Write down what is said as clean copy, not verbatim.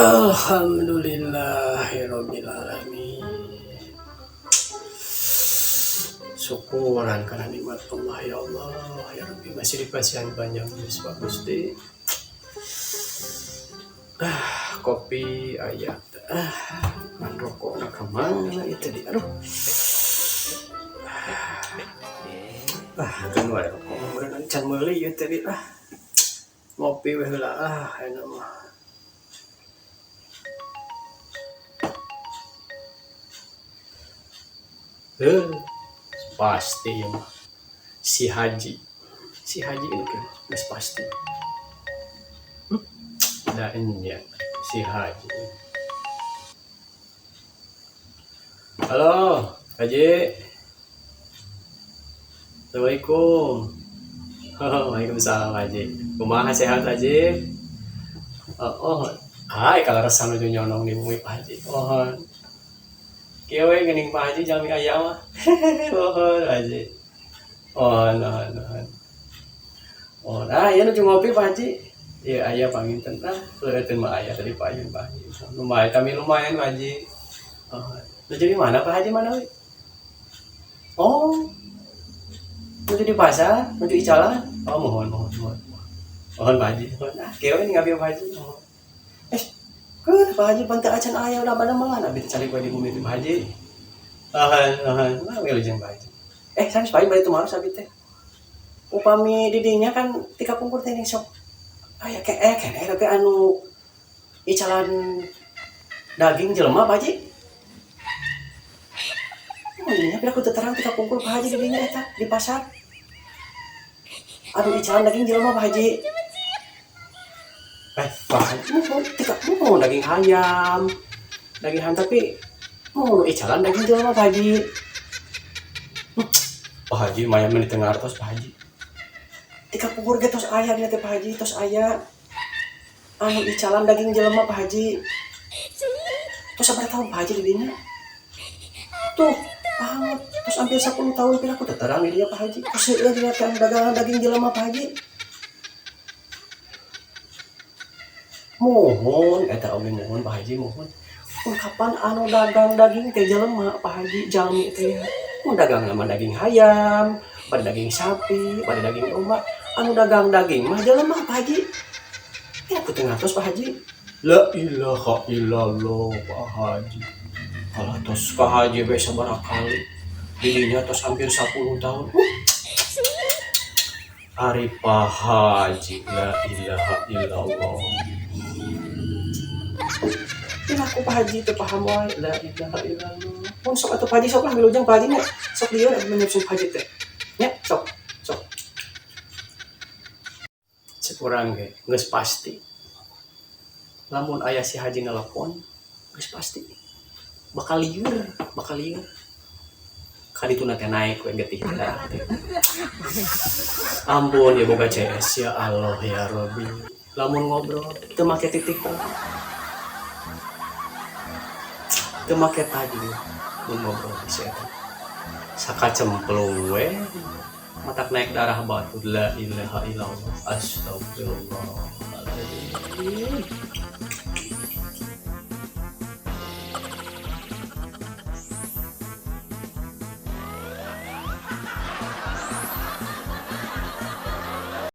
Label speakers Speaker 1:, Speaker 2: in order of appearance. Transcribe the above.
Speaker 1: Alhamdulillahirabbil alamin. Syukuran karena nikmat Allah, ya Allah ya Rabbi, masih dipasihan panjang yuswa Gusti. Ah, kopi aya, ah, man rokok na kemana itu di, aduh, ah, kan wae rokok meureun can meuli ieu tadi. Ah, ngopi we heula, ah, enak mah. Eh, pasti ya mah si Haji, si Haji ini kan geus pasti. Da nya si Haji. Halo Haji. Assalamualaikum. Waalaikumsalam Haji. Kumaha, sehat Haji? Oh, hai, kalau resah nuju nyonong di bumi Pak Haji. Oh, kieu we geuning Pak Haji jalmi aya mah. Mohon Haji. Oh, mohon, mohon. Oh, nah, ieu nuju ngopi Pak Haji. Iya, aya panginten, ah, leueutkeun mah aya tadi payun Pak Haji. Lumayan, kami lumayan Pak Haji. Oh, nuju di mana Pak Haji, mana we? Oh, nuju di pasar, nuju icalan. Oh, mohon, mohon, mohon. Mohon Pak Haji. Mohon. Ah, kieu we ngabio Pak Haji. Oh. Eh, ke Pak Haji pan teu acan aya udah pada malah abi teh cari di bumi Pak Haji. Mohon, mohon. Mah wilujeng Pak Haji. Eh, sanes Pak Haji, bari tumaros abi teh. Upami di dinya kan ti kapungkur teh sok aya ke keneh tapi anu icalan daging jelema Pak Haji. Oh iya, tapi aku terang ti kapungkur Pak Haji di dinya eta di pasar. Aduh, icalan daging jelema Pak Haji. Eh, Pak Haji, mau tika mau daging ayam. Daging ayam tapi mau icalan daging jelema Pak Haji. Pak Haji maya mah di tengah tos Pak Haji. Ti kapungkur ge tos aya dia teh Pak Haji, tos aya. Anu icalan daging jelema Pak Haji. Tos sabaraha tahun Pak Haji di dinya? Tuh, banget. Terus hampir 10 tahun pira aku terang di dia Pak Haji. Terus seueur dia teh dagangan daging jelema Pak Haji. Mohon eta oge mohon Pak Haji, mohon. Mun kapan anu dagang daging teh jelema Pak Haji, jalmi teh. Mun dagang mah daging hayam, pada daging sapi, pada daging domba. Anu dagang daging mah jelema Pak Haji. Ya aku teu ngartos Pak Haji. La ilaha illallah Pak Haji. Alah tos Pak Haji we sabaraha kali. Didinya tos hampir 10 tahun. Ari Pak Haji, la ilaha illallah. Ya aku Pak Haji teu paham wae, la ilaha illallah. Mun sok atuh Pak Haji, sok lah wilujeng Pak Haji nya. Sok lieur abdi menyusun Pak Haji teh. Nya sok, sok. Cek urang ge geus pasti. Lamun aya si Haji nelpon, geus pasti bakal lieur, bakal lieur. Kadituna teh naik we getih darah teh. Ampun ya boga CS, ya Allah ya Rabbi. Lamun ngobrol teu make titik koma. Teu make tajwid mun ngobrol si eta. Sakacemplung we matak naik darah batu, la ilaha illallah, astagfirullahaladzim.